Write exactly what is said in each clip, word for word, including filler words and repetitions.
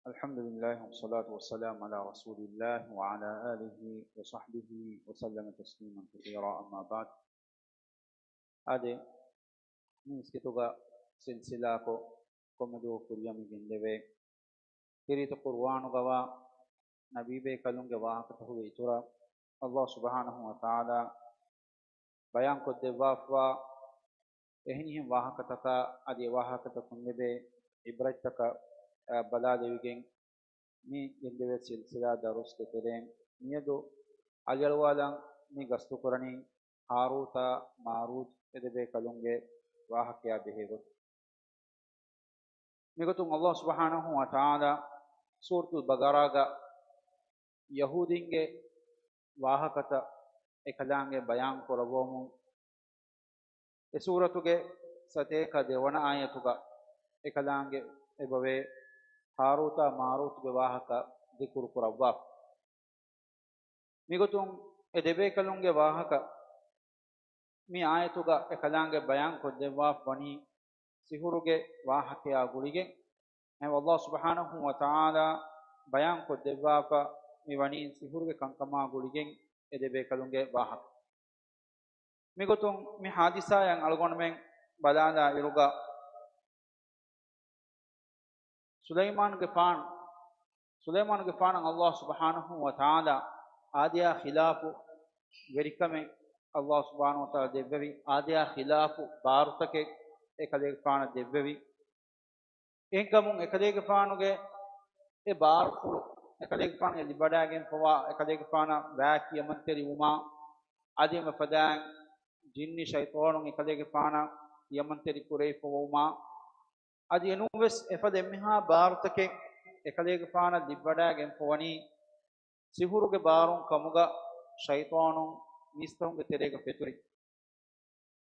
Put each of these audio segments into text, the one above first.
الحمد لله والصلاة والسلام على رسول الله وعلى آله وصحبه وسلم تسليما كثيرا، أما بعد. އާދެ، މި މިސްކިތުގަ ސިލްސިލާކޮށް ކޮންމެ ދުވަހު ކުރިއަށް މި ގެންދެވޭ ކީރިތި ޤުރުއާނުގަވާ ނަބީބޭކަލުންގެ ވާހަކަތަކުގެ އިތުރަށް، އައްލާހު ސުބްޙާނަހު ވަތަޢާލާ ބަޔާންކޮށްދެއްވާފަވާ އެހެނިހެން ވާހަކަތަކާ އަދި އެ ވާހަކަތަކުން ލެބޭ ޢިބްރަތްތަކަށް، އަ، ބަލާލެވިގެން މި ގެންދެވޭ ސިލްސިލާ ދަރުސްގެ ތެރެއިން މިއަދު އަލިއަޅުވާލަން މި ގަސްތުކުރަނީ ހާރޫތާ މާރޫތް އެ ދެބޭކަލުންގެ ވާހަކަޔާ ބެހޭ ގޮތުން. މިގޮތުން އައްލާހު ސުބްޙާނަހު ވަތަޢާލާ ސޫރަތުލް ބަޤަރާގަ ޔަހޫދީންގެ ވާހަކަތައް އެކަލާނގެ ބަޔާން ކުރައްވަމުން، އެ ސޫރަތުގެ ސަތޭކަ ދެވަނަ އާޔަތުގަ އެކަލާނގެ އެބަވޭ ހާރޫތާ މާރޫތުގެ ވާހަކަ ޛިކުރު ކުރައްވާފަ. މިގޮތުން އެ ދެބޭކަލުންގެ ވާހަކަ މި އާޔަތުގަ އެކަލާނގެ ބަޔާން ކޮށްދެއްވާފަ ވަނީ ސިހުރުގެ ވާހަކަޔާ ގުޅިގެން. އެހެން އައްލާހު ސުބްޙާނަހު ވަތަޢާލާ ބަޔާން ކޮށްދެއްވާފަ މި ވަނީ ސިހުރުގެ ކަންކަމާ ގުޅިގެން އެ ދެބޭކަލުންގެ ވާހަކަ. މިގޮތުން މި ޙާދިސާއަށް އަޅުގަނޑުމެން ބަލާލާ އިރުގަ، ސުލައިމާނުގެފާނު، ސުލައިމާނުގެފާނަށް އައްލާހު ސުބްޙާނަހު ވަތަޢާލާ އާދަޔާ ޚިލާފު ވެރިކަމެއް އައްލާހު ސުބްޙާނަހު ވަތަޢާލާ ދެއްވެވި، އާދަޔާ ޚިލާފު ބާރުތަކެއް އެކަލޭގެފާނަށް ދެއްވެވި. އެހެންކަމުން އެކަލޭގެފާނުގެ އެ ބާރުފުޅު އެކަލޭގެފާނު ލިބިވަޑައިގެންފަވާ، އެކަލޭގެފާނަށް ވާ ކިޔަމަންތެރިވުމާ، އަދި އެފަދައިން ޖިންނި ޝައިޠާނުން އެކަލޭގެފާނަށް ކިޔަމަންތެރި ކުރެވިފަވުމާ، އަދި އެނޫންވެސް އެފަދަ އެންމެހާ ބާރުތަކެއް އެކަލޭގެފާނަށް ލިބިވަޑައިގެންފަވަނީ ސިހުރުގެ ބާރުން ކަމުގަ ޝައިޠާނުން މީސްތަކުންގެ ތެރޭގަ ފެތުރި.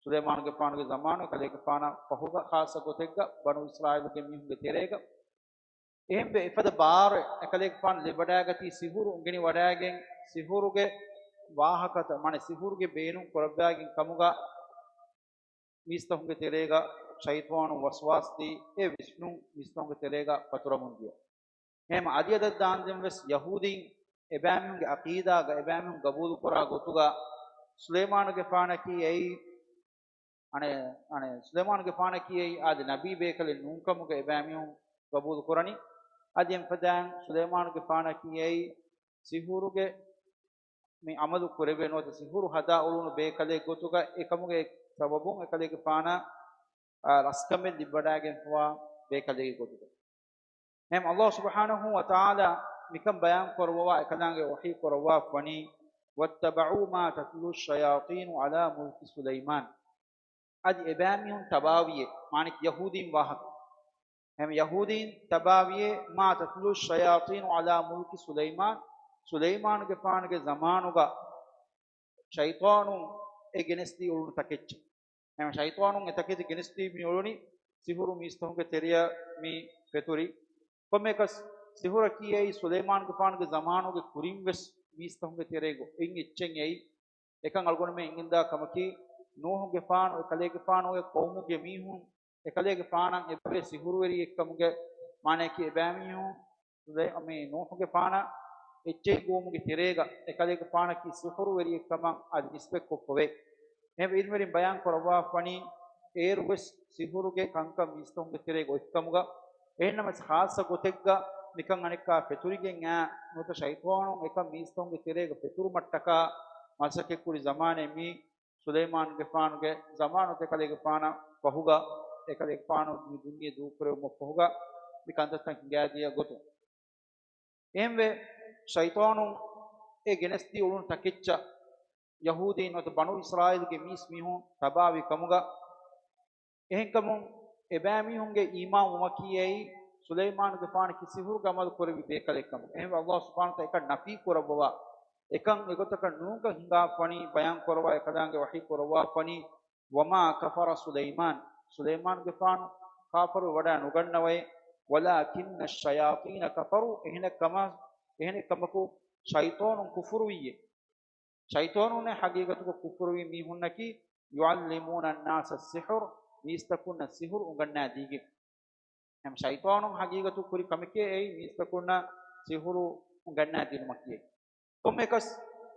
ސުލައިމާނުގެފާނުގެ ޒަމާނު އެކަލޭގެފާނަށް ފަހުގަ ޚާއްޞަ ގޮތެއްގަ ބަނޫ އިސްރާއީލުގެ މީހުންގެ ތެރޭގަ އެހެންވެ، އެފަދަ ބާރެއް އެކަލޭގެފާނު ލިބިވަޑައިގަތީ ސިހުރު އުނގެނިވަޑައިގެން ސިހުރުގެ ވާހަކަތައް، މާނަ ސިހުރުގެ ބޭނުން ކުރައްވައިގެން ކަމުގަ މީސްތަކުންގެ ތެރޭގަ ޝައިޠާނު ވަސްވާސްދީ، އެ ވިސްނުން މީސްތަކުންގެ ތެރޭގަ ފަތުރަމުން ދިޔަ. އެހެން އަދި އަދަށް ދާންދެން ވެސް ޔަހޫދީން އެބައިމީހުންގެ ޢަޤީދާގަ އެބައިމީހުން ގަބޫލުކުރާ ގޮތުގަ ސުލައިމާނުގެފާނަކީ އެއީ، އަނެ، އަނެ، ސުލައިމާނުގެފާނަކީ އެއީ އާދެ ނަބީ ބޭކަލެއް ނޫންކަމުގަ އެބައިމީހުން ގަބޫލުކުރަނީ. އަދި އެފަދައިން ސުލައިމާނުގެފާނަކީ އެއީ ސިހުރުގެ މި ޢަމަލު ކުރެވޭ ނުވަތަ ސިހުރު ހަދާ އުޅުނު ބޭކަލެއް ގޮތުގަ އެކަމުގެ ސަބަބުން އެކަލޭގެފާނަށް، އާ، ރަސްކަމެއް ލިބިވަޑައިގެންފަވާ ބޭކަލެއްގެ ގޮތުގަ. އެހެން އައްލާހު ސުބްޙާނަހު ވަތަޢާލާ މިކަން ބަޔާން ކުރައްވަވާ އެކަލާނގެ ވަޙީ ކުރައްވާފަ ވަނީ، وَاتَّبَعُوا مَا تَتْلُو الشَّيَاطِينُ عَلَى مُلْكِ سُلَيْمَانَ. އަދި އެބައިމީހުން ތަބާވިޔޭ، މާނައަކީ ޔަހޫދީން ވާހަކަ. އެހެން ޔަހޫދީން ތަބާވިޔޭ، مَا تَتْلُو الشَّيَاطِينُ عَلَى مُلْكِ سُلَيْمَانَ، ސުލައިމާނުގެފާނުގެ ޒަމާނުގަ ޝައިޠާނުން އެ ގެނެސްދީ އުޅުނު ތަކެއްޗެއް. އެހެން ޝައިޠާނުން އެ ތަކެތި ގެނެސްދީ މި އުޅުނީ ސިހުރު މީސްތަކުންގެ ތެރެއަށް މި ފެތުރި. ކޮންމެއަކަސް ސިހުރަކީ އެއީ ސުލައިމާނުގެފާނުގެ ޒަމާނުގެ ކުރިން ވެސް މީސްތަކުންގެ ތެރޭގަ އޮތް އެއްޗެއް އެއީ. އެކަން އަޅުގަނޑުމެން އެނގިންދާ ކަމަކީ، ނޫޙުގެފާނު އެކަލޭގެފާނުގެ ޤައުމުގެ މީހުން އެކަލޭގެފާނަށް އެބަވޭ ސިހުރުވެރިއެއްކަމުގެ މާނައަކީ އެބައިމީހުން ސުލައި-، މި ނޫޙުގެފާނަށް އެއްޗެހި ގުވުމުގެ ތެރޭގަ އެކަލޭގެފާނަކީ ސިހުރުވެރިއެއްކަމަށް އަދި ނިސްބަތްކޮށްފަވޭ. އެހެންވެ ޢިލްމުވެރިން ބަޔާން ކުރައްވާފަވަނީ އޭރުވެސް ސިހުރުގެ ކަންކަން މީސްތަކުންގެ ތެރޭގަ އޮތްކަމުގަ، އެހެންނަމަވެސް ޚާއްޞަ ގޮތެއްގަ މިކަން އަނެއްކާ ފެތުރިގެން އައި ނުވަތަ ޝައިޠާނުން އެކަން މީސްތަކުންގެ ތެރޭގަ ފެތުރުމަށްޓަކާ މަސައްކަތްކުރި ޒަމާނެއް މީ. ސުލައިމާނުގެފާނުގެ ޒަމާނު އެކަލޭގެފާނަށް ފަހުގަ، އެކަލޭގެފާނު މި ދުނިޔެ ދޫކުރެވުމަށް ފަހުގަ މި ކަންތައްތައް ހިނގައިދިޔަ ގޮތުން. އެހެންވެ، ޝައިޠާނުން އެ ގެނެސްދީ އުޅުނު ތަކެއްޗަށް ޔަހޫދީން ނުވަތަ ބަނޫ އިސްރާއީލުގެ މީސް މީހުން ތަބާވި ކަމުގަ، އެހެންކަމުން އެބައިމީހުންގެ އީމާން ވުމަކީ އެއީ ސުލައިމާނުގެފާނަކީ ސިހުރުގެ ޢަމަލު ކުރެއްވި ބޭކަލެއްކަމުގަ. އެހެންވެ، އައްލާހު ސުބްޙާނަހު ވަތަޢާލާ އެކަން ނަފީ ކުރައްވަވާ، އެކަން އެގޮތަކަށް ނޫންކަން ހިނގާފަވަނީ ބަޔާން ކުރައްވާ އެކަލާނގެ ވަޙީ ކުރައްވާފަވަނީ، وَمَا كَفَرَ سُلَيْمَانُ، ސުލައިމާނުގެފާނު ކާފަރުވެ ވަޑައި ނުގަންނަވައޭ، وَلَكِنَّ الشَّيَاطِينَ كَفَرُوا، އެހެނެއް ކަމަ، އެހެނެއް ކަމަކު ޝައިޠާނުން ކުފުރުވިއޭ. ޝައިޠާނުންނޭ ޙަޤީޤަތުގަ ކުފުރުވި މީހުންނަކީ، يُعَلِّمُونَ النَّاسَ السِّحْرَ، މީސްތަކުންނަށް ސިހުރު އުނގަންނާ ދީގެން. އެހެން ޝައިޠާނުން ހަގީގަތު ކުރި ކަމެކޭ އެއީ މީސްތަކުންނަށް ސިހުރު އުނގަންނާ ދިނުމަކީ. ކޮންމެއަކަސް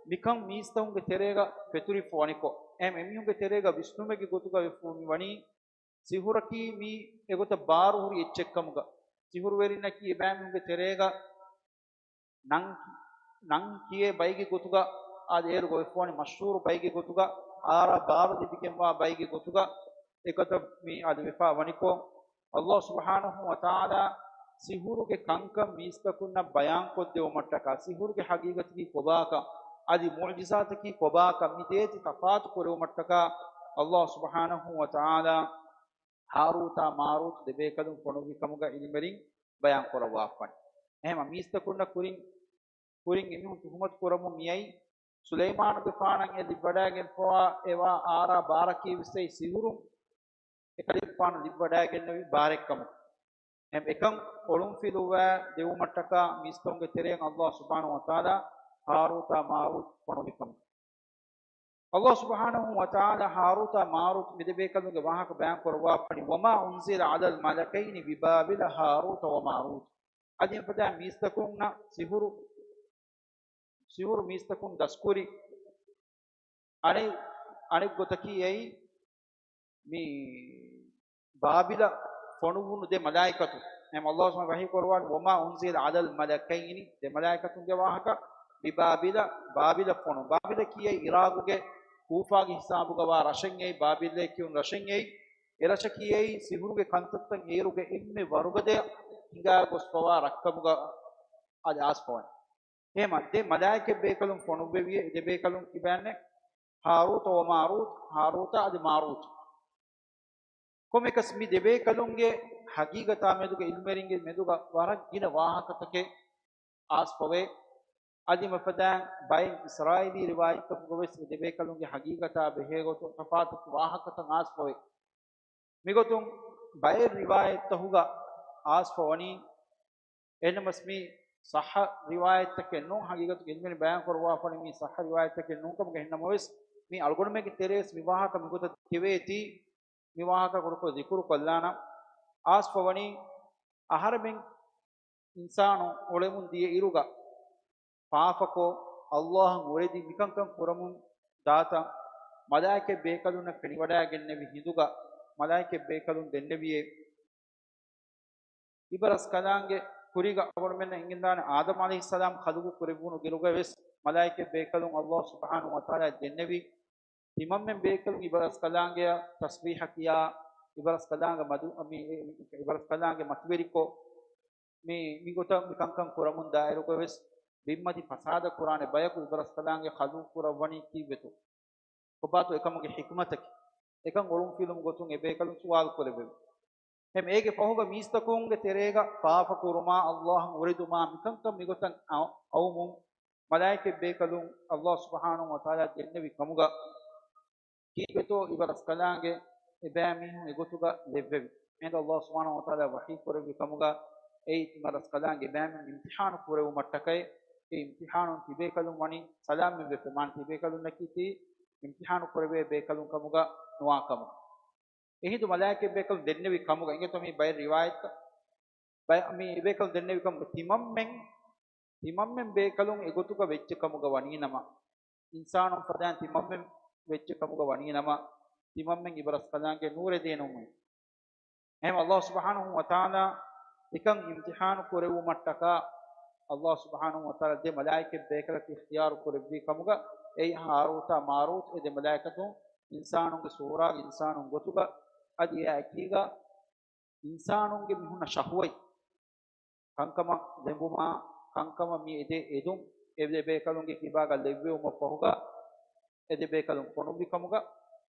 މިކަން މީސްތަކުންގެ ތެރޭގަ ފެތުރިފަ ވަނިކޮށް، އެހެން އެމީހުންގެ ތެރޭގަ ވިސްނުމެއްގެ ގޮތުގަ ވެފަ މި ވަނީ، ސިހުރަކީ މީ އެގޮތަށް ބާރުހުރި އެއްޗެއްކަމުގަ، ސިހުރުވެރިންނަކީ އެބައިމީހުންގެ ތެރޭގަ ނަން، ނަން ކިޔޭ ބައެއްގެ ގޮތުގަ އާދެ އޭރު ގޮވެފަވަނީ މަޝްހޫރު ބައެއްގެ ގޮތުގަ، އާރާ ބާރު ލިބިގެންވާ ބައެއްގެ ގޮތުގަ އެގޮތަށް މި އަދި ވެފަ ވަނިކޮށް، ﷲ ސުބްޙާނަހޫ ވަތަޢާލާ ސިހުރުގެ ކަންކަން މީސްތަކުންނަށް ބަޔާންކޮށްދެވުމަށްޓަކާ، ސިހުރުގެ ހަގީގަތަކީ ކޮބާކަން، އަދި މުޢުޖިޒާތަކީ ކޮބާކަން މި ދޭތި ތަފާތު ކުރެވުމަށްޓަކާ، ﷲ ސުބްޙާނަހޫ ވަތަޢާލާ ހާރޫތާ މާރޫތު ދެބޭކަލުން ފޮނުއްވި ކަމުގަ އިލްމުވެރިން ބަޔާން ކުރައްވާފަވަނީ. އެހެން މީސްތަކުންނަށް ކުރިން، ކުރިން އެމީހުން ތުހުމަތު ކުރަމުން މިއައީ، ސުލައިމާނުގެފާނަށް އެ ލިބިވަޑައިގެންފަވާ އެވާ އާރާ ބާރަކީ ވެސް އެއީ ސިހުރުން އެކަލޭގެފާނު ލިބިވަޑައިގެންނެވި ބާރެއްކަމުގަ. އެހެން އެކަން އޮޅުންފިލުވައި ދެވުމަށްޓަކާ މީސްތަކުންގެ ތެރެއިން ﷲ ސުބްޙާނަހޫ ވަތަޢާލާ ހާރޫތާ މާރޫތު ފޮނުއްވި ކަމުގަ. ﷲ ސުބްޙާނަހޫ ވަތަޢާލާ ހާރޫތާ މާރޫތު މި ދެބޭކަލުންގެ ވާހަކަ ބަޔާން ކުރައްވާފަވަނީ، وما أنزل على الملكين ببابل هاروت وماروت. އަދި އެފަދަ މީސްތަކުންނަށް ސިހުރު، ސިހުރު މީސްތަކުން ދަސްކުރި އަނެއް، އަނެއް ގޮތަކީ އެއީ މި ބާބިލަށް ފޮނުއްވުނު ދެ މަލާއިކަތު. އެހެން ﷲ ސުބްޙާނަހޫ ވަތަޢާލާ ވަޙީ ކުރައްވާނެ، وما أنزل على الملكين، ދެ މަލާއިކަތުންގެ ވާހަކަ، ببابل، ބާބިލަށް ފޮނު. ބާބިލަ ކިޔައި އިރާގުގެ ކޫފާގެ ހިސާބުގަވާ ރަށެއް އެއީ، ބާބިލްއޭ ކިޔުނު ރަށެއް އެއީ. އެ ރަށަކީ އެއީ ސިހުރުގެ ކަންތައްތައް އޭރުގެ އެންމެ ވަރުގަދަޔަށް ހިނގާ ގޮސްފަވާ ރަށްކަމުގަ އަދި އާސްފަވަނީ. އެހެމަ ދެ މަލާއިކަތް ބޭކަލުން ފޮނުއްވެވިއޭ، އެ ދެ ބޭކަލުން ކިބައިންނެއް؟ ހާރޫތަ ވަމާރޫތު، ހާރޫތަ އަދި މާރޫތު. ކޮންމެކަސް މި ދެ ބޭކަލުންގެ ހަގީގަތާ މެދުގަ އިލްމުވެރިންގެ މެދުގަ ވަރަށް ގިނަ ވާހަކަތަކެއް އާސްފަވޭ. އަދި މިފަދައިން ބައެއް އިސްރާއީލީ ރިވާޔަތްތަކުގަ ވެސް އެ ދެ ބޭކަލުންގެ ހަގީގަތާ ބެހޭ ގޮތުން ތަފާތު ވާހަކަތައް އާސްފަވޭ. މިގޮތުން ބައެއް ރިވާޔަތްތަކުގަ އާސްފަވަނީ، އެހެންނަމަވެސް މީ ޞައްޙަ ރިވާޔަތްތަކެއް ނޫން، ހަގީގަތުގަ އިލްމުވެރިން ބަޔާން ކުރައްވާފަވަނީ މީ ޞައްޙަ ރިވާޔަތްތަކެއް ނޫންކަމުގަ. އެހެންނަމަވެސް މީ އަޅުގަނޑުމެންގެ ތެރޭވެސް މި ވާހަކަ މިގޮތަށް ދެކެވޭތީ، މި ވާހަކަ ކުޑަކޮށް ޒިކުރު ކޮށްލާނަން. އާސްފަވަނީ އަހަރެމެން އިންސާނު އުޅެމުން ދިޔަ އިރުގަ ފާފަކޮށް، ﷲ އަށް އުރެދި މިކަންކަން ކުރަމުން ދާތަން، މަލާއިކަތް ބޭކަލުންނަށް ފެނިވަޑައިގެންނެވި ހިނދުގަ، މަލާއިކަތް ބޭކަލުން ދެންނެވިއޭ، އިބަރަސްކަލާނގެ ކުރީގަ އަޅުގަނޑުމެންނަށް އެނގިދާނެ އާދަމް ޢަލައިހިއްސަލާމް ޚަލްޤު ކުރެއްވުނު އިރުގަ ވެސް މަލާއިކަތް ބޭކަލުން ﷲ ސުބްޙާނަހޫ ވަތަޢާލާ ދެންނެވި ތިމަންމެން ބޭކަލުން އިބަރަސްކަލާނގެއަށް ތަސްބީޙަ ކިޔާ، އިބަރަސްކަލާނގެ މަދު، މި، އިބަރަސްކަލާނގެ މަތިވެރިކޮށް، މި، މިގޮތަށް މިކަންކަން ކުރަމުން ދާއިރުގަ ވެސް ބިންމަތި ފަސާދަ ކުރާނެ ބަޔަކު އިބަރަސްކަލާނގެ ޚަލްޤު ކުރައްވަނީ ކީއްވެތޯ؟ ކޮބާތޯ އެކަމުގެ ޙިކްމަތަކީ؟ އެކަން އޮޅުންފިލުމުގެ ގޮތުން އެބޭކަލުން ސުވާލު ކުރެއްވެވި. އެހެން އޭގެ ފަހުގަ މީސްތަކުންގެ ތެރޭގަ ފާފަ ކުރުމާ، ﷲ އަށް އުރެދުމާ، މިކަންކަން މިގޮތަށް އައު، އައުމުން މަލާއިކަތް ބޭކަލުން ﷲ ސުބްޙާނަހޫ ވަތަޢާލާ ދެންނެވި ކަމުގަ ކީއްވެތޯ އިބަރަސްކަލާނގެ އެބައިމީހުން އެގޮތުގަ ލެއްވެވި. އެހިނދު ﷲ ސުބްޙާނަހޫ ވަތަޢާލާ ވަޙީ ކުރެއްވި ކަމުގަ އެއީ އިބަރަސްކަލާނގެ އެބައިމީހުން އިމްތިޙާނު ކުރެވުމަށްޓަކައި، އެ އިމްތިޙާނުން ތިބޭކަލުން ވަނީ ސަލާމަތްވެފަ، މާނަ ތިބޭކަލުންނަކީ ތި އިމްތިޙާނު ކުރެވޭ ބޭކަލުން ކަމުގަ ނުވާ ކަމުގަ. އެހިނދު މަލާއިކަތް ބޭކަލުން ދެންނެވި ކަމުގަ އިނގޭތޯ މި ބައެއް ރިވާޔަތްތައް، ބައެއް މި އެބޭކަލުން ދެންނެވި ކަމުގަ ތިމަންމެން، ތިމަންމެން ބޭކަލުން އެގޮތުގަ ވެއްޖެ ކަމުގަ ވަނީނަމަ، އިންސާނުން ފަދައިން ތިމަންމެން ވެއްޖެ ކަމުގަ ވަނީނަމަ، ތިމަންމެން އިބަރަސްކަލާނގެ ނޫރެއް ދޭނުމޭ. އެހެން ﷲ ސުބްޙާނަހޫ ވަތަޢާލާ އެކަން އިމްތިޙާނު ކުރެއްވުމަށްޓަކާ، ﷲ ސުބްޙާނަހޫ ވަތަޢާލާ ދެ މަލާއިކަތް ބޭކަލަކު އިޚްތިޔާރު ކުރެއްވި ކަމުގަ، އެއީ ހާރޫތާ މާރޫތު އެ ދެ މަލާއިކަތުން އިންސާނުންގެ ސޫރާގަ އިންސާނުން ގޮތުގަ، އަދި އެއާ އެކީގަ އިންސާނުންގެ މި ހުންނަ ޝަހުވަތް، ކަންކަމަށް ލެނބުމާ، ކަންކަމަށް މި އެދޭ އެދުން، އެ ދެ ބޭކަލުންގެ ކިބާގަ ލެއްވެވުމަށް ފަހުގަ، އެ ދެ ބޭކަލުން ފޮނުއްވި ކަމުގަ،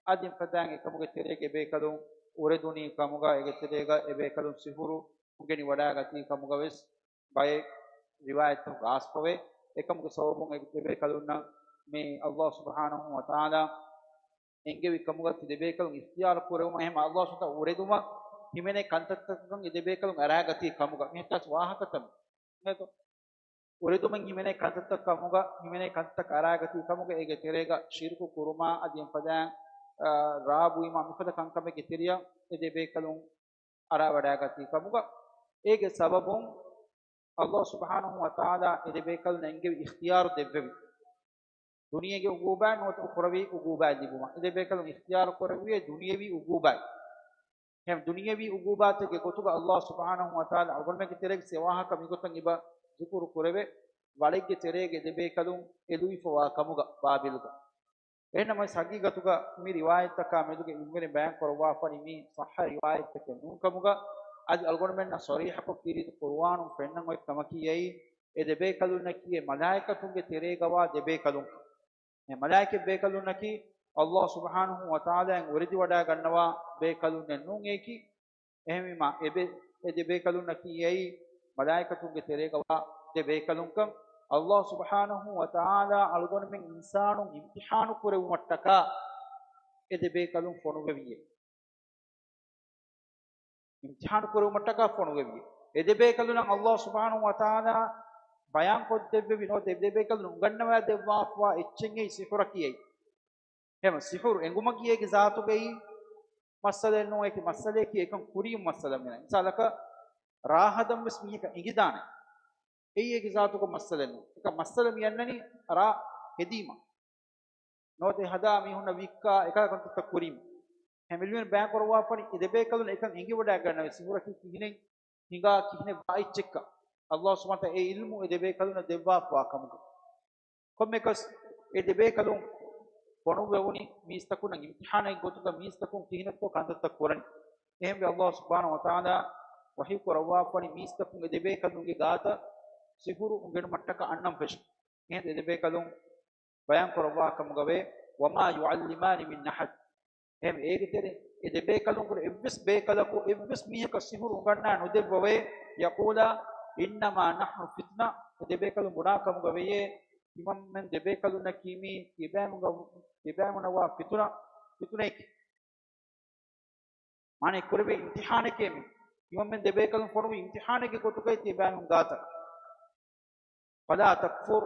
އަދި ފަދައިން އެކަމުގެ ތެރޭގަ އެ ބޭކަލުން އުރެދުނީ ކަމުގަ، އޭގެ ތެރޭގަ އެ ބޭކަލުން ސިހުރު އުނގެނި ވަޑައިގަތީ ކަމުގަ ވެސް ބައެއް ރިވާޔަތްތަކުގަ އާސްފަވޭ. އެކަމުގެ ސަބަބުން އެ ދެ ބޭކަލުންނަށް މި ﷲ ސުބްޙާނަހޫ ވަތަޢާލާ އެންގެވި ކަމުގަ ތި ދެބޭކަލުން އިޚްތިޔާރު ކުރެވުމަށް، އެހެން ﷲ ސުބްޙާނަހޫ އުރެދުމަށް ހިމެނޭ ކަންތައްތަކުން އެ ދެބޭކަލުން އަރާގަތީ ކަމުގަ. މިހެން ތަސް ވާހަކަތައް އެހެން އުރެދުމަށް ހިމެނޭ ކަންތައްތައް ކަމުގަ، ހިމެނޭ ކަންތައްތައް އަރާގަތީ ކަމުގަ، އޭގެ ތެރޭގަ ޝިރުކު ކުރުމާ އަދި އެފަދައިން، އާ، ރާ ބުއިމާ މިފަދަ ކަންކަމެއްގެ ތެރެއަށް އެ ދެބޭކަލުން އަރާވަޑައިގަތީ ކަމުގަ، އޭގެ ސަބަބުން ﷲ ސުބްޙާނަހޫ ވަތަޢާލާ އެ ދެބޭކަލުންނަށް އެންގެވި އިޚްތިޔާރު ދެއްވެވި. ދުނިޔޭގެ އުގޫބާއެއް ނުވަތަ އުޚްރަވީ އުގޫބާއެއް ލިބުމަށް އެ ދެބޭކަލުން އިޚްތިޔާރު ކުރެއްވިއޭ ދުނިޔެވީ އުގޫބާއެއް. އެހެން ދުނިޔެވީ އުގޫބާތެއްގެ ގޮތުގަ ﷲ ސުބްޙާނަހޫ ވަތަޢާލާ އަޅުގަނޑުމެންގެ ތެރޭގަ ސެ ވާހަކަ މިގޮތަށް އިބަ ޒިކުރު ކުރެވޭ. ވަޅެއްގެ ތެރޭގަ އެ ދެބޭކަލުން އެލުވިފަވާ ކަމުގަ ބާބިލުގަ. އެހެންނަމަވެސް ހަގީގަތުގަ މި ރިވާޔަތްތަކާ މެދުގަ އިންވެރިން ބަޔާން ކުރައްވާފަނީ މީ ޞައްޙަ ރިވާޔަތްތަކެއް ނޫން ކަމުގަ، އަދި އަޅުގަނޑުމެންނަށް ޞަރީޙަކޮށް ކީރިތި ޤުރުއާނުން ފެންނަން އޮތް ކަމަކީ އެއީ، އެ ދެބޭކަލުންނަކީ އެ މަލާއިކަތުންގެ ތެރޭގަވާ ދެބޭކަލުން. އެ މަލާއިކަތް ބޭކަލުންނަކީ ﷲ ސުބްޙާނަހޫ ވަތަޢާލާއަށް ވަރިދިވަޑައިގަންނަވާ ބޭކަލުންނެއް ނޫން އެއީކީ. އެހެންވީމާ، އެ ބޭ-، އެ ދެ ބޭކަލުންނަކީ އެއީ މަލާއިކަތުންގެ ތެރޭގަވާ ދެ ބޭކަލުންކަން، ﷲ ސުބްޙާނަހޫ ވަތަޢާލާ އަޅުގަނޑުމެން އިންސާނުން އިމްތިޙާނު ކުރެވުމަށްޓަކާ އެ ދެ ބޭކަލުން ފޮނުއްވެވިއޭ. އިމްތިޙާނު ކުރެވުމަށްޓަކާ ފޮނުއްވެވިއޭ. އެ ދެ ބޭކަލުންނަށް ﷲ ސުބްޙާނަހޫ ވަތަޢާލާ ބަޔާންކޮށްދެއްވެވި ނުވަތަ އެ ދެ ބޭކަލުން އުނގަންނަވާ ދެއްވާފަވާ އެއްޗެއް އެއީ ސިޙުރަކީ އެއީ. އެހެން ސިޙުރު އެނގުމަކީ އޭގެ ޒާތުގައި މައްސަލައެއް ނޫން. އޭގެ މައްސަލައަކީ އެކަން ކުރީމު މައްސަލަ މިނަ. މިސާލަކަށް، ރާހަދަން ވެސް މީހަކަށް އެނގިދާނެ. އެއީ އޭގެ ޒާތުގަ މައްސަލައެއް ނޫން. އެކަން މައްސަލަ މި އަންނަނީ ރާ ހެދީމަ. ނުވަތަ ހަދާ މީހުންނަށް ވިއްކާ އެކަހަލަ ކަންތައްތައް ކުރީމަ. އެހެން އިލްމުވެރިން ބަޔާން ކުރައްވާފަނީ އެ ދެ ބޭކަލުން އެކަން އެނގިވަޑައިގަންނަވޭ ސިޙުރަކީ ކިހިނެއް، ހިނގާ ކިހިނެއް ވާ އެއްޗެއްކަން. ﷲ ސުބްޙާނަހޫ ވަތަޢާލާ އެ އިލްމު އެ ދެ ބޭކަލުންނަށް ދެއްވާފަވާ ކަމުގަ. ކޮންމެއަކަސް އެ ދެ ބޭކަލުން ފޮނުއްވެވުނީ މީސްތަކުންނަށް އިމްތިޙާނެއްގެ ގޮތުގަ މީސްތަކުން ކިހިނެއްތޯ ކަންތައްތައް ކުރަނީ. އެހެންވެ ﷲ ސުބްޙާނަހޫ ވަތަޢާލާ ވަޙީ ކުރައްވާފަނީ މީސްތަކުން އެ ދެ ބޭކަލުންގެ ގާތަށް ސިޙުރު އުނގެނުމަށްޓަކާ އަންނަން ފެށުން. އެހެން އެ ދެ ބޭކަލުން ބަޔާން ކުރައްވާ ކަމުގަވޭ، وما يعلمان من أحد. އެހެން އޭގެ ތެރޭ އެ ދެ ބޭކަލުންގެ އެއްވެސް ބޭކަލަކު އެއްވެސް މީހަކަށް ސިޙުރު އުނގަންނާ ނުދެއްވަވޭ، يقولا إنما نحن فتنة. އެ ދެ ބޭކަލުން ބުނާ ކަމުގަ ވެޔޭ، ތިމަންމެން ދެ ބޭކަލުންނަކީ މީ ތިބޭމުގަ-، ތިބޭމުނަށްވާ ފިތުނަ، ފިތުނައެކޭ. މާނަ ކުރެވޭ އިމްތިޙާނެކޭ މީ. ތިމަންމެން ދެ ބޭކަލުން ފޮނުވި އިމްތިޙާނެއްގެ ގޮތުގައި ތިބޭމުން ގާތަށް. فلا تكفر،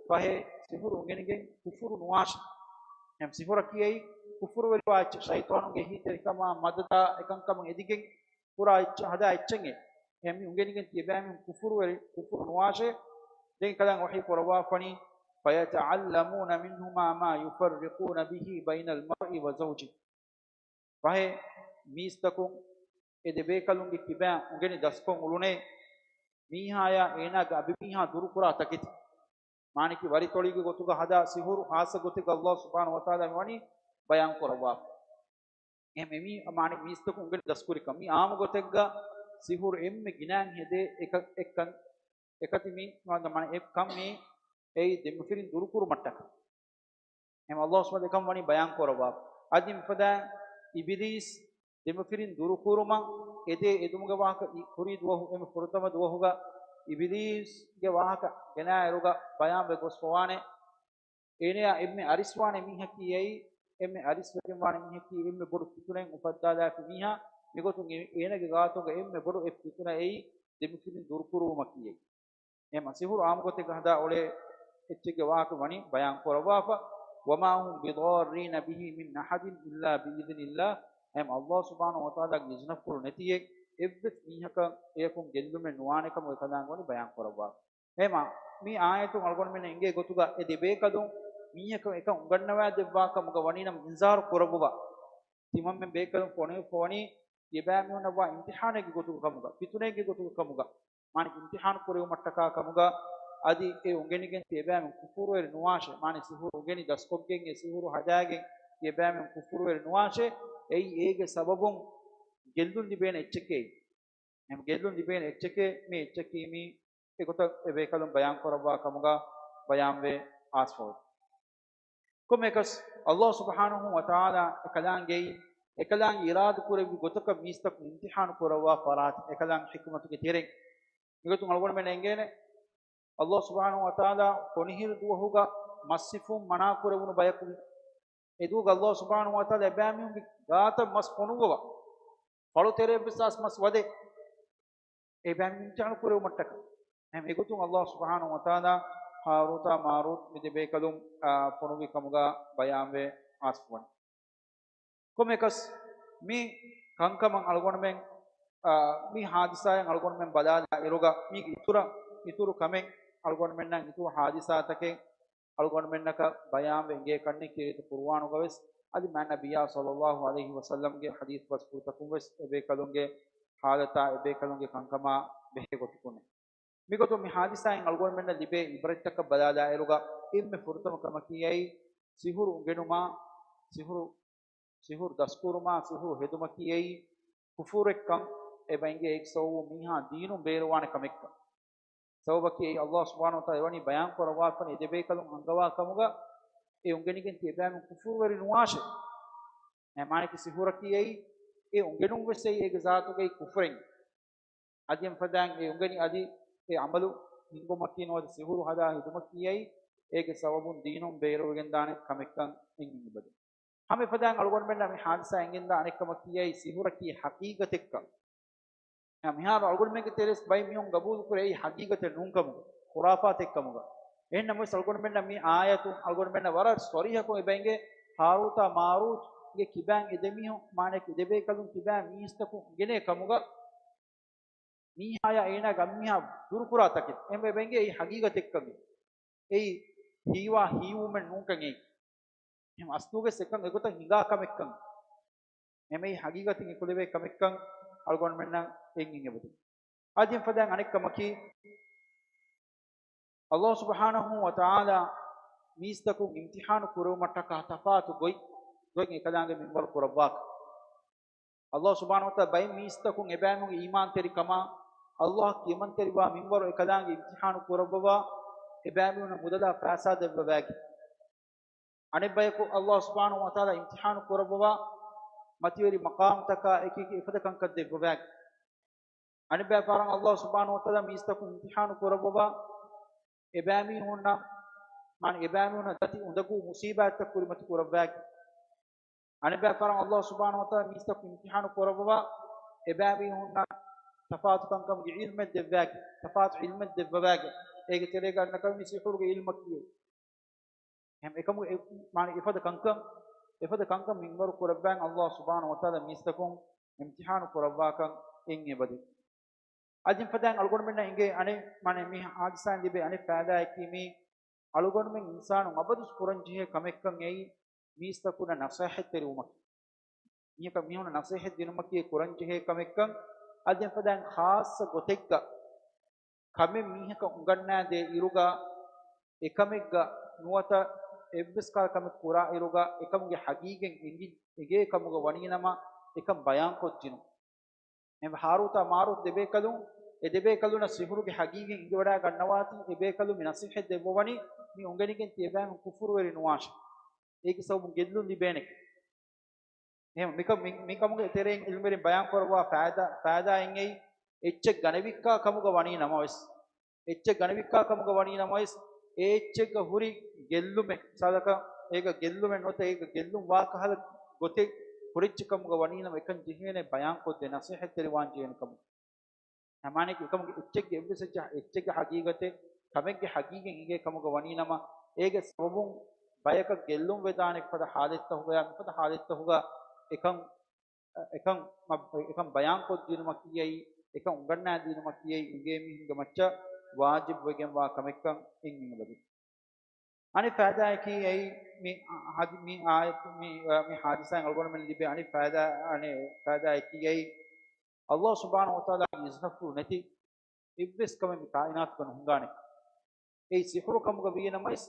ފަހެ ސިޙުރު އުނގެނިގެން ކުފުރު ނުވާށޭ. އެހެން ސިޙުރަކީ އެއީ ކުފުރުވެރިވާ އެއްޗެއް، ޝައިޠާނުގެ އެހީތެރިކަމާ މަދަދާ އެކަންކަމުން އެދިގެން ކުރާ އެއްޗެއް، ހަދާ އެއްޗެއް އެއީ. އެހެން މި އުނގެނިގެން ތިޔަބައިމީހުން ކުފުރުވެރި، ކުފުރު ނުވާށޭ. ދެން އެކަލާނގެ ވަޙީ ކުރައްވާފަނީ، فيتعلمون منهما ما يفرقون به بين المرء وزوجه. ފަހެ މީސްތަކުން އެ ދެ ބޭކަލުންގެ ކިބައިން އުނގެނި ދަސްކޮށް އުޅުނޭ، މީހާޔާ އޭނާގެ އަނބިމީހާ ދުރުކުރާ ތަކެތި. މާނައަކީ ވަރިތޮޅީގެ ގޮތުގަ ހަދާ ސިޙުރު ޚާއްޞަ ގޮތެއްގަ ﷲ ސުބްޙާނަހޫ ވަތަޢާލާ މިވަނީ ބަޔާން ކުރައްވާފަ. އެހެން އެމީ މާނަ މީސްތަކުން އުނގެނި ދަސްކުރިކަން. މީ އާއްމު ގޮތެއްގަ ސިޙުރު އެންމެ ގިނައިން ހެދޭ އެކަ-، އެއްކަން، އެކަތި މީ، މާ-، މާނަ އެއްކަން މީ އެއީ ދެމަފިރިން ދުރުކުރުމަށްޓަކަ. އެހެން ﷲ ސުބްޙާނަހޫ ވަތަޢާލާ އެކަން ވަނީ ބަޔާން ކުރައްވާފަ. އަދި މިފަދައިން އިބިލީސް ދެމަފިރިން ދުރުކުރުމަށް އެދޭ އެދުމުގެ ވާހަކަ އި-، ކުރީ ދުވަހު، އެންމެ ފުރަތަމަ ދުވަހުގަ އިބިލީސްގެ ވާހަކަ ގެނައިރުގަ ބަޔާންވެ ގޮސްފަވާނެ. އޭނަޔާ އެންމެ އަރިސްވާނެ މީހަކީ އެއީ، އެންމެ އަރިސްވެގެންވާނެ މީހަކީ އެންމެ ބޮޑު ފިތުނައެއް އުފައްދާލާފި މީހާ. މިގޮތުން އެ-، އޭނަގެ ގާތުގަ އެންމެ ބޮޑު އެއް ފިތުނައެއް އެއީ ދެމަފިރިން ދުރުކުރުވުމަކީ އެއީ. އެހެން ސިޙުރު އާއްމު ގޮތެއްގަ ހަދާ އުޅޭ އެއްޗެއްގެ ވާހަކަ ވަނީ ބަޔާން ކުރައްވާފަ. وما هم بضارين به من أحد إلا بإذن الله. އެހެން ﷲ ސުބްޙާނަހޫ ވަތަޢާލާގެ އިޒުނަފުޅު ނެތިއެއް އެއްވެސް މީހަކަށް އެޔަކުން ގެއްލުމެއް ނުވާނެ ކަމަށް އެކަލާނގެ ވަނީ ބަޔާން ކުރައްވާފަ. އެހެންމާ، މި އާޔަތުން އަޅުގަނޑުމެންނަށް އެނގޭ ގޮތުގަ އެ ދެ ބޭކަލުން މީހަކަށް އެކަން އުނގަންނަވާ ދެއްވާ ކަމުގަ ވަނީ ނަމަ އިންޒާރު ކުރައްވުބަ. ތިމަންމެން ބޭކަލުން ފޮނުވިފަ ވަނީ ތިޔަބައިމީހުންނަށްވާ އިމްތިޙާނެއްގެ ގޮތުގަ ކަމުގަ، ފިތުނައެއްގެ ގޮތުގަ ކަމުގަ، މާނަ އިމްތިޙާނު ކުރެވުމަށްޓަކާ ކަމުގަ، އަދި އެ އުނގެނިގެން ތިޔަބައިމީހުން ކުފުރުވެރި ނުވާށޭ، މާނަ ސިޙުރު އުނގެނި ދަސްކޮށްގެން އެ ސިޙުރު ހަދާގެން ތިޔަބައިމީހުން ކުފުރުވެރި ނުވާށޭ، އެއީ އޭގެ ސަބަބުން ގެއްލުން ލިބޭނެ އެއްޗެކޭ. އެހެން ގެއްލުން ލިބޭނެ އެއްޗެކޭ، މި އެއްޗަކީ މީ އެގޮތަށް އެ ބޭކަލުން ބަޔާން ކުރައްވާ ކަމުގަ ބަޔާންވެ އާސްފަވޭ. ކޮންމެއަކަސް، ﷲ ސުބްޙާނަހޫ ވަތަޢާލާ އެކަލާނގެއީ، އެކަލާނގެ އިރާދަ ކުރެއްވި ގޮތަކަށް މީސްތަކުން އިމްތިޙާނު ކުރައްވާ ފަރާތެއް އެކަލާނގެ ޙިކުމަތުގެ ތެރެއިން. މިގޮތުން އަޅުގަނޑުމެން އެނގޭނެ، ﷲ ސުބްޙާނަހޫ ވަތަޢާލާ ކޮނިހިރު ދުވަހުގަ މަސް ހިފުން މަނާ ކުރެވުނު ބަޔަކު ވި. އެދުވަހުގަ ﷲ ސުބްޙާނަހޫ ވަތަޢާލާ އެބައިމީހުންގެ ގާތަށް މަސް ފޮނުއްވަވާ. ފަޅު ތެރެއަށްވެސް އައިސް މަސް ވަދެ. އެބައިމީހުން އިމްތިޙާނު ކުރެވުމަށްޓަކަ. އެހެން އެގޮތުން ﷲ ސުބްޙާނަހޫ ވަތަޢާލާ ހާރޫތާ މާރޫތް މި ދެ ބޭކަލުން، އާ، ފޮނުއްވި ކަމުގަ ބަޔާންވެ އާސްފަވަނީ. ކޮންމެއަކަސް މި ކަންކަމަށް އަޅުގަނޑުމެން އާ، މި ހާދިސާއިން އަޅުގަނޑުމެން ބަލާލާ އިރުގަ މީގެ އިތުރަށް، އިތުރު ކަމެއް އަޅުގަނޑުމެންނަށް އިތުރު ހާދިސާތަކެއް އަޅުގަނޑުމެންނަކަށް ބަޔާންވެ އިނގޭ ކަންނެއް ކީރިތި ޤުރުއާނުގަވެސް، އަދި މާތް ނަބިއްޔާ ޞައްލައްލާހު ޢަލައިހި ވަސައްލަމްގެ ޙަދީޘް ބަސްފުޅުތަކުންވެސް އެބޭކަލުންގެ ޙާލަތާ އެބޭކަލުންގެ ކަންކަމާ ބެހޭ ގޮތުކުން. މިގޮތުން މި ހާދިސާއިން އަޅުގަނޑުމެންނަށް ލިބޭ އިބްރަތްތަކަށް ބަލާލާއިރުގަ އެންމެ ފުރަތަމަ ކަމަކީ އެއީ ސިހުރު އުނގެނުމާ، ސިހުރު، ސިހުރު ދަސްކުރުމާ، ސިހުރު ހެދުމަކީ އެއީ ކުފުރެއްކަން އެބަ އިނގޭ. އޭގެ ސަބަބުން މީހާ ދީނުން ބޭރުވާނެ ކަމެއްކަން. ސަބަބަކީ އެއީ ﷲ ސުބްޙާނަހޫ ވަތަޢާލާ އެވަނީ ބަޔާން ކުރައްވާފަން އެ ދެބޭކަލުން އަންގަވާ ކަމުގަ އެ އުނގެނިގެން ތިޔަބައިމީހުން ކުފުރުވެރި ނުވާށޭ. އެ މާނައަކީ ސިހުރަކީ އެއީ އެ އުނގެނުން ވެސް އެއީ އޭގެ ޒާތުގައި ކުފުރެއް. އަދި އެފަދައިން އެ އުނގެނި އަދި އެ ޢަމަލު ހިންގުމަކީ ނުވަތަ ސިހުރު ހަދާ ހެދުމަކީ އެއީ އޭގެ ސަބަބުން ދީނުން ބޭރުވެގެންދާނެ ކަމެއްކަން އެނގިން އެބަދޭ. ހަމަ އެފަދައިން އަޅުގަނޑުމެންނަށް މި ހާދިސާ އެނގިންދާ އަނެއްކަމަކީ އެއީ ސިހުރަކީ ޙަޤީޤަތެއްކަން. މިހާރު އަޅުގަނޑުމެންގެ ތެރޭސް ބައެއް މީހުން ގަބޫލުކުރޭ އެއީ ޙަޤީޤަތެއް ނޫންކަމުގަ، ޚުރާފާތެއްކަމުގަ. އެހެންނަމަވެސް އަޅުގަނޑުމެންނަށް މި އާޔަތުން އަޅުގަނޑުމެންނަށް ވަރަށް ޞަރީޙަކޮށް އެބަ އެނގޭ ހާރޫތާ މާރޫތުގެ ކިބައިން އެ ދެމީހުން މާނައަކީ ދެބޭކަލުން ކިބައިން މީސްތަކުން އުނގެނޭ ކަމުގަ މީހާޔާ އޭނާގެ އަންމީހާ ދުރުކުރާ ތަކެއް. އެހެންވެ އެބަ އެނގޭ އެއީ ޙަޤީޤަތެއްކަން. އެއީ ހީވާ ހީވުމެއް ނޫންކަން އެއީ. އެހެން އަސްލުގެ އެކަން އެގޮތަށް ހިނގާ ކަމެއްކަން. އެމެއީ ޙަޤީޤަތުން އެކުލެވޭ ކަމެއްކަން އަޅުގަނޑުމެންނަށް އެނގިން އެބަދޭ. އަދި އެފަދައިން އަނެއްކަމަކީ، ﷲ ސުބްޙާނަހޫ ވަތަޢާލާ މީސްތަކުން އިމްތިޙާނު ކުރެވުމަށްޓަކާ ތަފާތު ގޮތް، ގޮތް އެކަލާނގެ މިންވަރު ކުރައްވާކަން. ﷲ ސުބްޙާނަހޫ ވަތަޢާލާ ބައެއް މީސްތަކުން އެބައިމީހުންގެ އީމާންތެރިކަމާ، ﷲ އަށް ކިޔަމަންތެރިވާ މިންވަރު އެކަލާނގެ އިމްތިޙާނު ކުރައްވަވާ، އެބައިމީހުންނަށް މުދަލާ ފައިސާ ދެއްވަވާގެން. އަނެއްބަޔަކު ﷲ ސުބްޙާނަހޫ ވަތަޢާލާ އިމްތިޙާނު ކުރައްވަވާ، މަތިވެރި މަޤާމްތަކާ އެކި އެކި އެފަދަ ކަންކަން ދެއްވަވާގެން. އަނެއްބައި ފަހަރަށް ﷲ ސުބްޙާނަހޫ ވަތަޢާލާ މީސްތަކުން އިމްތިޙާނު ކުރައްވަވާ، އެބައިމީހުންނަށް، މާނަ އެބައިމީހުންނަށް ދަތި އުނދަގޫ މުޞީބާތްތައް ކުރިމަތި ކުރައްވާގެން. އަނެއްބައި ފަހަރަށް ﷲ ސުބްޙާނަހޫ ވަތަޢާލާ މީސްތަކުން އިމްތިޙާނު ކުރައްވަވާ، އެބައިމީހުންނަށް ތަފާތު ކަންކަމުގެ ޢިލްމެއް ދެއްވާގެން، ތަފާތު ޢިލްމެއް ދެއްވަވާގެން. އޭގެ ތެރޭގަ އަންނަ ކަމެއް ސިޙުރުގެ ޢިލްމަކީ. އެހެން އެކަމު އެ-، މާނަ އެފަދަ ކަންކަން، އެފަދަ ކަންކަން މިންވަރު ކުރައްވާން ﷲ ސުބްޙާނަހޫ ވަތަޢާލާ މީސްތަކުން އިމްތިޙާނު ކުރައްވާކަން އެނގި އެބަދޭ. އަދި އެފަދައިން އަޅުގަނޑުމެންނަށް އެނގޭ އަނެއް، މާނަ މި ހާދިސާއިން ލިބޭ އަނެއް ފައިދާއަކީ މީ އަޅުގަނޑުމެން އިންސާނުން އަބަދުސް ކުރަންޖެހޭ ކަމެއްކަން އެއީ މީސްތަކުންނަށް ނަޞޭޙަތްތެރިވުމަކީ. މީހަކަށް މީހުންނަށް ނަޞޭޙަތް ދިނުމަކީ ކުރަންޖެހޭ ކަމެއްކަން. އަދި އެފަދައިން ޚާއްޞަ ގޮތެއްގަ ކަމެއް މީހަކަށް އުނގަންނާދޭ އިރުގަ، އެކަމެއްގަ ނުވަތަ އެއްވެސް ކަހަލަ ކަމެއް ކުރާ އިރުގަ، އެކަމުގެ ޙަޤީޤަތް އެނގި، އެނގޭ ކަމުގަ ވަނީނަމަ، އެކަން ބަޔާންކޮށްދިނުން. އެހެންވެ ހާރޫތާ މާރޫތު ދެބޭކަލުން، އެ ދެބޭކަލުންނަށް ސިޙުރުގެ ޙަޤީޤަތް އެނގިވަޑައިގަންނަވާތީ، އެބޭކަލުން މި ނަޞޭޙަތް ދެއްވަވަނީ، މި އުނގެނިގެން ތިޔަބައިމީހުން ކުފުރުވެރި ނުވާށޭ. އޭގެ ސަބަބުން ގެއްލުން ލިބޭނެ. އެހެން މިކަ-، މި-، މިކަމުގެ ތެރެއިން ޢިލްމުވެރިން ބަޔާން ކުރައްވާ ފައިދާ، ފައިދާއެއް އެއީ، އެއްޗެއް ގަނެވިއްކާ ކަމުގަ ވަނީ ނަމަވެސް، އެއްޗެއް ގަނެވިއްކާ ކަމުގަ ވަނީ ނަމަވެސް، އެ އެއްޗެއްގަ ހުރި ގެއްލުމެއް، މިސާލަކަށް އޭގަ ގެއްލުމެއް ނުވަތަ އޭގަ ގެއްލުން ވާ ކަހަލަ ގޮތެއް ކުރެއްޖެ ކަމުގަ ވަނީ ނަމަ، އެކަން ޖެހޭނެ ބަޔާންކޮށްދޭ، ނަޞޭޙަތްތެރިވާން ޖެހޭނެ ކަމުގަ. މާނައަކީ އެކަމުގެ އެއްޗެއްގެ އެއްވެސް އެއްޗެއް، އެއްޗެއްގެ ޙަޤީޤަތެއް، ކަމެއްގެ ޙަޤީޤަތް އެނގޭ ކަމުގަ ވަނީ ނަމަ، އޭގެ ސަބަބުން ބަޔަކަށް ގެއްލުން ވެދާނެ އެފަދަ ޙާލަތްތަކުގަޔާ މިފަދަ ޙާލަތްތަކުގަ އެކަން، އެކަން މަ-، އެކަން ބަޔާންކޮށްދިނުމަކީ އެއީ، އެކަން އުނގަންނާދިނުމަކީ އެއީ އެނގޭ މީހުންގެ މައްޗަށް ވާޖިބުވެގެންވާ ކަމެއްކަން އެނގިން އެބަދޭ. އަނެއް ފައިދާއަކީ އެއީ މި ހަދި-، މި އާޔަތު، މި، މި ހާދިސާއިން އަޅުގަނޑުމެން ލިބޭ އަނެއް ފައިދާ، އަނެއް ފައިދާއަކީ އެއީ، ﷲ ސުބްޙާނަހޫ ވަތަޢާލާގެ އިޒުނަފުޅު ނެތި އެއްވެސް ކަމެއް މި ކާއިނާތުގަ ނުހިނގާނެ. އެއީ ސިޙުރު ކަމުގަ ވީ ނަމަވެސް،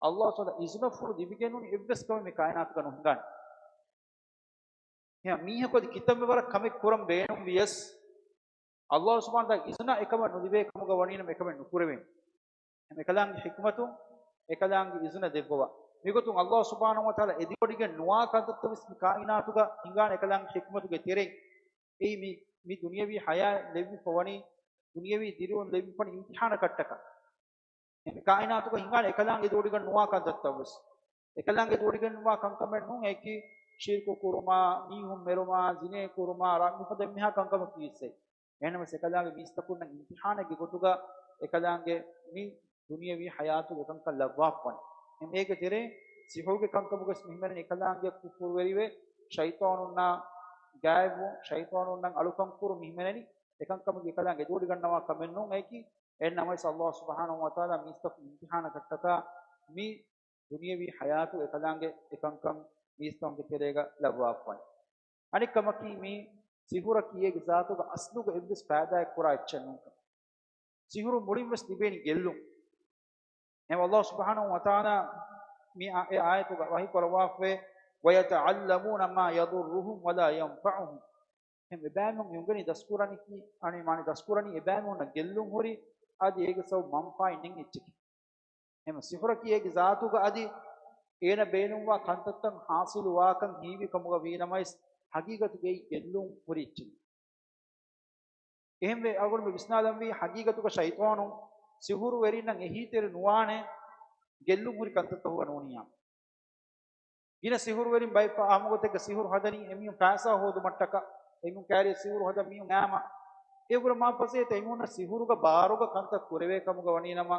ﷲ ސުބްޙާނަހޫ ވަތަޢާލާ އިޒުނަފުޅު ލިބިގެން ނޫނީ އެއްވެސް ކަމެއް މި ކާއިނާތުގަ ނުހިނގާނެ. އެހެން މީހަކު އަދި ކިތަންމެ ވަރަށް ކަމެއް ކުރަން ބޭނުން ވިޔަސް، ﷲ ސުބްޙާނަހޫ ވަތަޢާލާގެ އިޒުނަ އެކަމަށް ނުލިބޭ ކަމުގަ ވަނީ ނަމަ އެކަމެއް ނުކުރެވޭނެ. އެކަލާނގެ ޙިކްމަތުން، އެކަލާނގެ އިޒުނަ ދެއްވަވާ. މިގޮތުން ﷲ ސުބްޙާނަހޫ ވަތަޢާލާ އެދިވޮޑިގެން ނުވާ ކަންތައްތައް ވެސް މި ކާއިނާތުގަ ހިނގާނެ އެކަލާނގެ ޙިކްމަތުގެ ތެރެއިން. އެއީ މި، މި ދުނިޔަވީ ޙަޔާތް ލެއްވިފަ ވަނީ، ދުނިޔަވީ ދިރިއުޅުން ލެއްވިފަ ވަނީ އިމްތިޙާނަކަށްޓަކާ. މި ކާއިނާތުގަ ހިނގާނެ އެކަލާނގެ އެދިވޮޑިގެން ނުވާ ކަންތައްތައް ވެސް. އެކަލާނގެ އެދިވޮޑިގެން ނުވާ ކަންކަމެއް ނޫން އެކި ޝިރްކު ކުރުމާ، މީހުން މެރުމާ، ޒިނޭ ކުރުމާ، ރަ-، މިފަދަ އެންމެހާ ކަންކަމަކީ އެއްސެއް. އެހެންނަމަވެސް އެކަލާނގެ މީސްތަކުންނަށް އިމްތިޙާނެއްގެ ގޮތުގަ އެކަލާނގެ މި ދުނިޔަވީ ޙަޔާތުގެ ކަންކަން ލައްވާފަ ވަނީ. އެހެން އޭގެ ތެރޭ ސިޙުރުގެ ކަންކަމުގަސް މިހިމެނެން އެކަލާނގެ ކުފުރުވެރިވެ، ޝައިޠާނުންނާ ގާތްވުން، ޝައިޠާނުންނަށް އަޅުކަން ކުރުން މި ހިމެނެނީ އެކަންކަމުގެ އެކަލާނގެ އެދިވޮޑިގަންނަވާ ކަމެއް ނޫން. އެއީކީ އެހެން ނަމަވެސް ﷲ ސުބްޙާނަހޫ ވަތަޢާލާ މީސްތަކުން އިމްތިޙާނަކަށްޓަކާ މި ދުނިޔެވީ ޙަޔާތު އެކަލާނގެ އެކަންކަން މީސްތަކުންގެ ތެރޭގަ ލައްވާފައި. އަނެއްކަމަކީ މި ސިހުރަކީ އޭގެ ޒާތުގަ އަސްލުގަ އެއްވެސް ފައިދާއެއް ކުރާ އެއްޗެއް ނޫންކަން. ސިހުރު މުޅިން ވެސް ލިބޭނީ ގެއްލުން. އެހެން ﷲ ސުބްޙާނަހޫ ވަތަޢާލާ މި އާ-، އެ އާޔަތުގަ ވަޙީ ކުރައްވާފައި، "وَيَتَعَلَّمُونَ مَا يَضُرُّهُمْ وَلَا يَنفَعُهُمْ." އެހެން އެބައިމީހުން އެ އުނގެނީ ދަސްކުރަނީކީ، އަނެއް މާނަ ދަސްކުރަނީ އެބައިމީހުންނަށް ގެއްލުން ހުރި، އަދި އޭގެ ސަބަބު މަންފާއެއް ނެތް އެއްޗެކޭ. އެހެން ސިހުރަކީ އޭގެ ޒާތުގަ އަދި އޭނަ ބޭނުންވާ ކަންތައްތައް ޙާޞިލުވާކަން ހީވި ކަމުގަ ވީނަމަވެސް، ޙަޤީޤަތުގައި ގެއްލުން ހުރި އެއްޗެއް. އެހެންވެ، އަޅުގަނޑުމެން ވިސްނާލަންވީ، ޙަޤީޤަތުގަ ޝައިޠާނު ސިހުރުވެރިންނަށް އެހީތެރި ނުވާނެ ގެއްލުން ހުރި ކަންތައްތަކުގަ ނޫނިއްޔާ. ގިނަ ސިހުރުވެރިން ބައެއް ފަ-، އާއްމުގޮތެއްގަ ސިހުރު ހަދަނީ އެމީހުން ފައިސާ ހޯދުމަށްޓަކާ، އެމީހުން ކައިރިއަށް ސިހުރު ހަދަން މީހުން އާމާ. އެ ކުރަ މާ ފަސޭހަ އެމީހުންނަށް ސިހުރުގަ ބާރުގަ ކަންތައް ކުރެވޭ ކަމުގަ ވަނީނަމަ،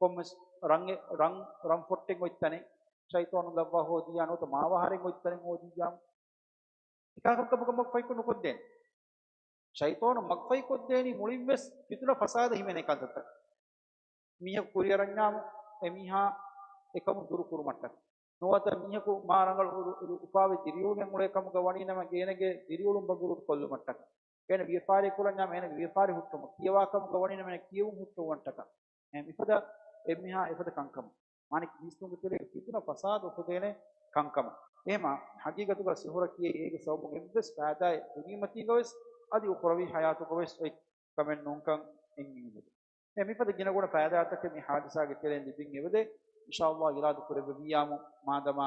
ކޮންމެސް ރަން، ރަން، ރަން ފޮއްޓެއް އޮތް ތަނެއް ޝައިޠާނު ލައްވާ ހޯދިއްޔާ ނުވަތަ މާވަހަރެއް އޮތް ތަނެއް ހޯދިއްޔާ. އެކަހަލަ ކަމަކަށް މަގުފަހި ނުކޮށްދޭނެ. ޝައިޠާނު މަގުފަހި ކޮށްދޭނީ މުޅިން ވެސް ފިތުނަ ފަސާދަ ހިމެނޭ ކަންތައްތައް. މީހަކު ކުރިއަރަންޏާމު އެމީހާ އެކަމުން ދުރު ކުރުމަށްޓަކާ. ނުވަތަ މީހަކު މާ ރަނގަޅު އު-، އު-، އުފާވެ ދިރިއުޅުމެއް އުޅޭ ކަމުގަ ވަނީނަމަ، އޭނަގެ ދިރިއުޅުން ބަނގުރޫޓު ކޮށްލުމަށްޓަކާ. އޭނަ ވިޔަފާރި ކުރަންޏާމު އޭނަގެ ވިޔަފާރި ހުއްޓުމަށް، ކިޔަވާ ކަމުގަ ވަނީނަމަ އޭނަ ކިޔެވުން ހުއްޓުވުމަށްޓަކާ. އެހެން މިފަދަ އެމީހާ އެފަދަ ކަންކަމަށް. މާނައަކީ މީސްތަކުންގެ ތެރޭގަ ފިތުނަ ފަސާދަ އުފުދޭނެ ކަންކަމަށް. އެހެމާ ޙަޤީޤަތުގަ ސިހުރަކީ އޭގެ ސަބަބުން އެއްވެސް ފައިދާއެއް ދުނިޔެމަތީގަވެސް އަދި އުޚުރަވީ ޙަޔާތުގަވެސް އޮތް ކަމެއް ނޫންކަން އެނގިން އެބަދޭ. އެ މިފަދަ ގިނަގުނަ ފައިދާތަކެއް މި ޙާދިސާގެ ތެރެއިން ލިބިން އެބަދޭ. އިންޝާﷲ އިރާދަ ކުރެއްވެވިއްޔާމު މާދަމާ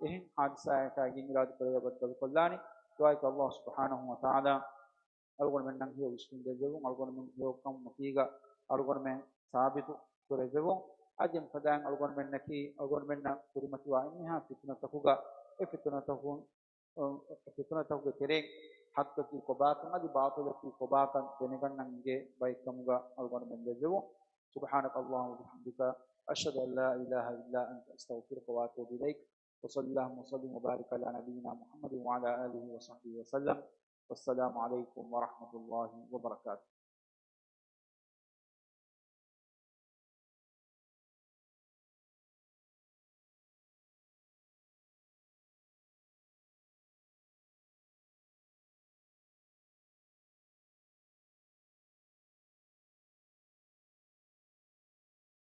އެހެން ޙާދިސާއަކާ ގެން އިރާދަ ކުރެވޭ ބައްދަލުކޮށްލާނީ. ދުޢާއަކީ ﷲ ސުބްޙާނަހޫ ވަތަޢާލާ އަޅުގަނޑުމެންނަށް ހެޔޮ ވިސްނުން ދެއްވެވުން، އަޅުގަނޑުމެން ހެޔޮކަމުން މަތީގަ އަޅުގަނޑުމެން ސާބިތު ކުރެއްވެވުން. އަދި އެފަދައިން އަޅުގަނޑުމެންނަކީ، އަޅުގަނޑުމެންނަށް ކުރިމަތިވާ އެންމެހާ ފިތުނަތަކުގަ، އެ ފިތުނަތަކުން، އެ ފިތުނަތަކުގެ ތެރެއިން ޙައްޤަކީ ކޮބާކަން އަދި ބާޠިލަކީ ކޮބާކަން ދެނެގަންނަން އިނގޭ ބައެއްކަމުގަ އަޅުގަނޑުމެން ދެއްވެވުން. سبحانك اللهم وبحمدك، أشهد أن لا إله إلا أنت، أستغفرك وأتوب إليك. وصلى اللهم وسلم وبارك على نبينا محمد وعلى آله وصحبه وسلم. والسلام عليكم ورحمة الله وبركاته.